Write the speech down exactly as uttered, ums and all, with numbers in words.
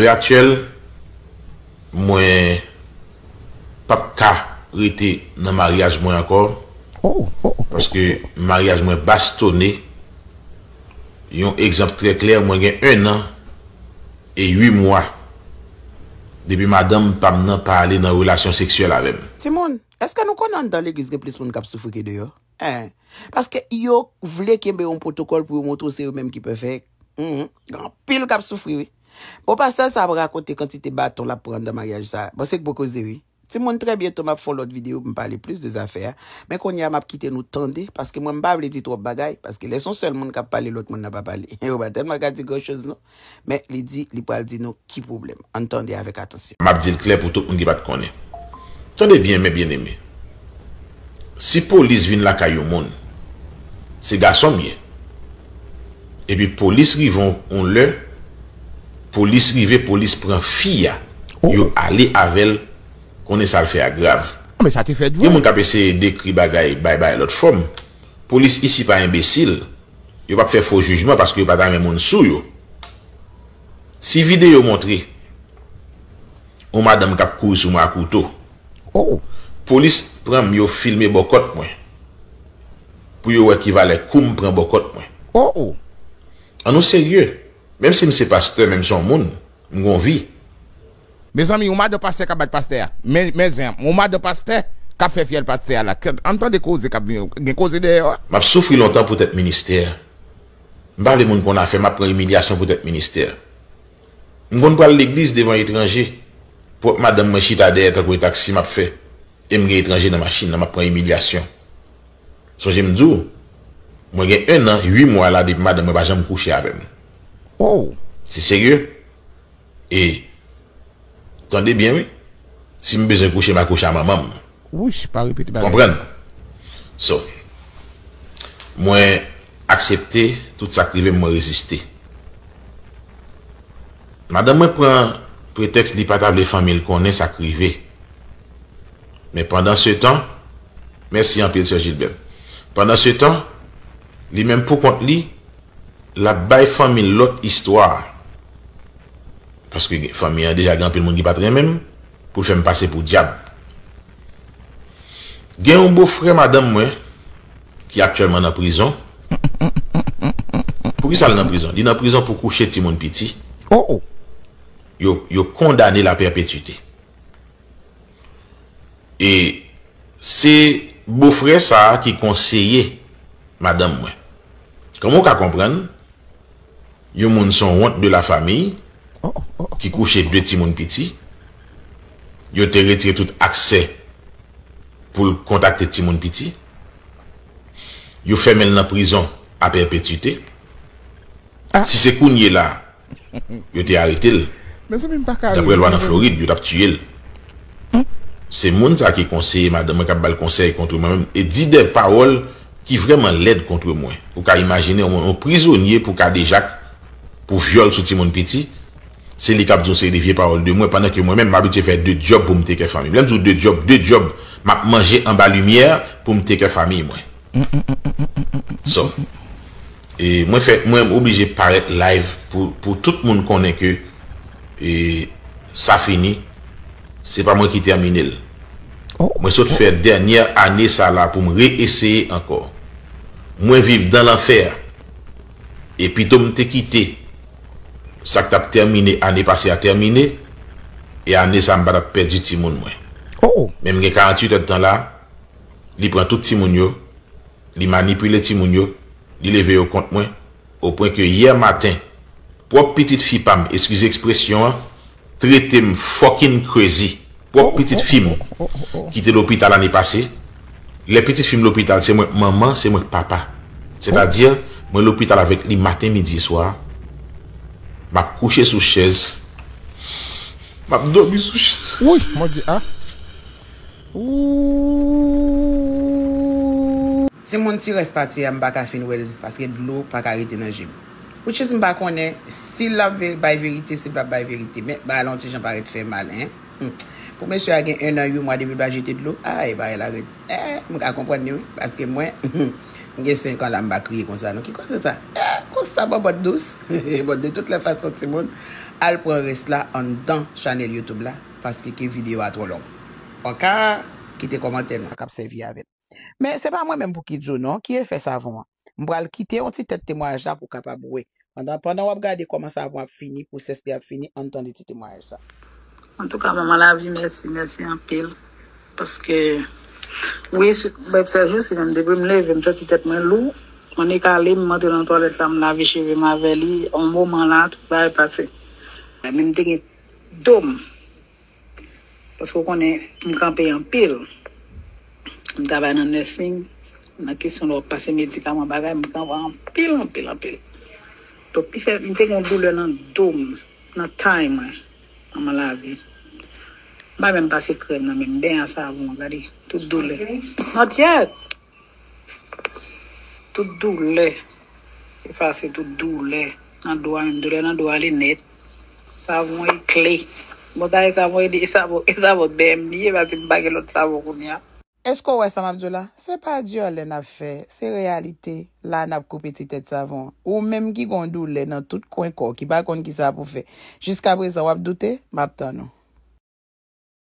Lè aktyèl, mwen p ap ka rete nan maryaj mwen ankò, paske maryaj mwen bastonnen. Yon egzanp trè klè, mwen gen en an e uit mwa depi madanm pa m nan pa ale nan relasyon seksyèl avè m. Timoun, èske nou konnen anndan legliz gen plis moun k ap soufri ke deyò? Hein. Paske yo vle kenbe yon pwotokòl pou yo montre w se yo menm ki pèfèk. Mhm. Gen anpil k ap soufri, wi. Bon, pastè sa ap rakonte kantite baton l ap pran anndan maryaj sa. Bon, se gwo koze, wi. Timoun, trè byento, m ap fè yon lòt videyo pou m pale plis de zafè a. Men kounye a, m ap kite nou tande, paske mwen, m pa vle di twòp bagay, paske lè se yon sèl moun k ap pale, lòt moun nan pa pale. Yo pa tèlman ka di gran choz, non. Men li di, li pral di nou ki pwoblèm. Ann tande avèk atansyon. M ap di l klè pou tout moun ki pa t konnen. Tande byen, men byeneme. Si polis vin lakay yon moun, se gason m ye. Epi polis rive yon, yon lè, polis rive, polis pran fi a. Yo ale avè l, konnen sa l fè a grav. Men sa te fèt vre. Gen moun k ap eseye dekri bagay, bay bagay lòt fòm. Polis isi pa enbesil. Yo p ap fè fo jijman paske yo pa ta renmen moun sou yo. Si videyo montre yon madanm k ap kouri sou mwen ak kouto, polis pran m, yo filme bò kòt mwen pou yo wè ki valè kou m pran bò kòt mwen. An nou serye, menm si m se pastè, menm si yon moun, m gon vi. Mezanmi, yon madan pastè k ap bat pastè a. Men, men zen, yon madan pastè k ap fè fyèl pastè a la. Ann tande koze k ap vin, gen koze dèyè a. M ap soufri lontan poutèt ministè. M pa vle moun konn afè m, m ap pran imilyasyon poutèt ministè. M konn pral legliz devan etranje. Pwòp madanm mwen chita dèyè tankou yon taksi m ap fè. E m gen etranje nan machin nan, m ap pran imilyasyon. Sonje m di w, mwen gen en an, uit mwa la depi madanm mwen pa janm kouche avè m. Se serye. E, tande byen, wi. Si m bezwen kouche, m a kouche a manman m. Wouch, pa repete bagay. Konprann? So, mwen aksepte tout sa k rive m, mwen reziste. Madanm mwen pran pretèks li pa ta vle fanmi l konnen sa k rive. Men pandan se tan, mèsi anpil, sè Gilbert. Pandan se tan, li menm pou kont li, l ap bay fanmi l lòt istwa. Paske fanmi an deja gen anpil moun ki pa t renmen m, pou l fè m pase pou dyab. Gen yon bofrè madanm mwen ki aktyèlman nan prizon. Poukisa l nan prizon? Li nan prizon pou kouche timoun piti. Yo, yo kondane l a pèpetite. E se bofrè sa a ki konseye madanm mwen. Kòman w ka konprann yon moun se yon wont de la famiy ki kouche de timoun piti, yo te retire tout aksè pou l kontakte timoun piti, yo fèmen l nan prizon a pèpetite. Si se kounye la, yo te arete l. Daprè lwa nan Florid, yo t ap tiye l. Se moun sa ki konseye madanm mwen, k ap ba l konsèy kont mwen menm, e di de pawòl ki vrèman lèd kont mwen. Ou ka imajine yon, yon prizonye pou kadejak, pou vyòl sou timoun piti, se li k ap di yon seri de vye pawòl de mwen, pandan ke mwen menm, m abitye fè de djòb pou m teke fanmi m. Lè m di w de djòb, de djòb, m ap manje anba limyè pou m teke fanmi mwen. So, e mwen fè, mwen oblije parèt live pou, pou tout moun konnen ke, e, sa fini, se pa mwen ki tèmine l. Mwen sot fè dènyè ane sa la pou m reeseye ankò. Mwen viv dan lanfè. E pito m te kite sa k t ap tèmine ane pase a tèmine, e ane sa a m pa t ap pèdi timoun mwen. Men m gen karanntuit èdtan la, li pran tout timoun yo, li manipile timoun yo, li leve yo kont mwen, opwen ke yè maten, pwòp pitit fi pa m, eskize ekspresyon an, trete m fucking crazy. Pwòp pitit fi m ki te lopital ane pase. Lè pitit fi m lopital, se mwen k manman, se mwen k papa. Sètadi, mwen lopital avèk li maten, midi e swa. M ap kouche sou chèz. M ap dòmi sou chèz. Wouy, Bondye, a. Wouy. Timoun ti rès pati a, m pa ka fin wè l, paske dlo pa ka rete nan je m. Which is, m pa konnen si l ap ve-, bay verite, si l p ap bay verite. Men, bagay la yon ti jan parèt fè mal, en. Hmm. Pou mesye a gen en an, uit mwa depi l pa jete dlo. Ay, bagay la rèd. Eh, m ka konprann li, wi. Paske mwen, m gen senk an la, m pa kriye konsa, non. Ki koze sa? Eh, konsa, bòbòt dous. Bon, de tout lè fason, timoun, Al pran rès la anndan chanèl YouTube la, paske ke videyo a twò long. Oka, kite kòmantè nou k ap sèvi avè l. Men se pa mwen menm pou ki di w non, ki efè savon an. M pral kite yon ti tèt temwayaj la pou w kapab wè. Pandan, pandan w ap gade kòman savon ap fini, pwosès li ap fini, ann tande ti temwayaj sa. Antouka, manman lavi, mèsi, mèsi anpil. Paske, wi, si- bèf sèjou, si menm depi m leve, m santi tèt mwen lou, mwen ekale, m antre nan twalèt la, m lave cheve m avè li, yon moman la, tout bagay pase. Men m te gen do m. Paske w konnen, m kanpe anpil. M travay nan nursing, nan kesyon lè w ap pase medikaman, bagay, m kanpe anpil, anpil, anpil. Donk, li fè, m te gen yon doulè nan do m, nan tay mwen, manman lavi. M pa menm pase krèm nan, men m benyen ak savon, gade, tout doulè. Not yet! Tout doulè. Efase tout doulè. Nan do a menm, doulè nan do a, li nèt. Savon e kle. Bon, dayè savon e, e savon, e savon B M li ye, paske m pa gen lòt savon kounye a. Èske w wè sa m ap di w la? Se pa dyòlè n ap fè, se reyalite. La n ap koupe ti tèt savon an. Ou menm ki gon doulè nan tout kwen kò w, ki pa konn kisa pou fè. Jiskaprezan w ap doute, m ap tann ou.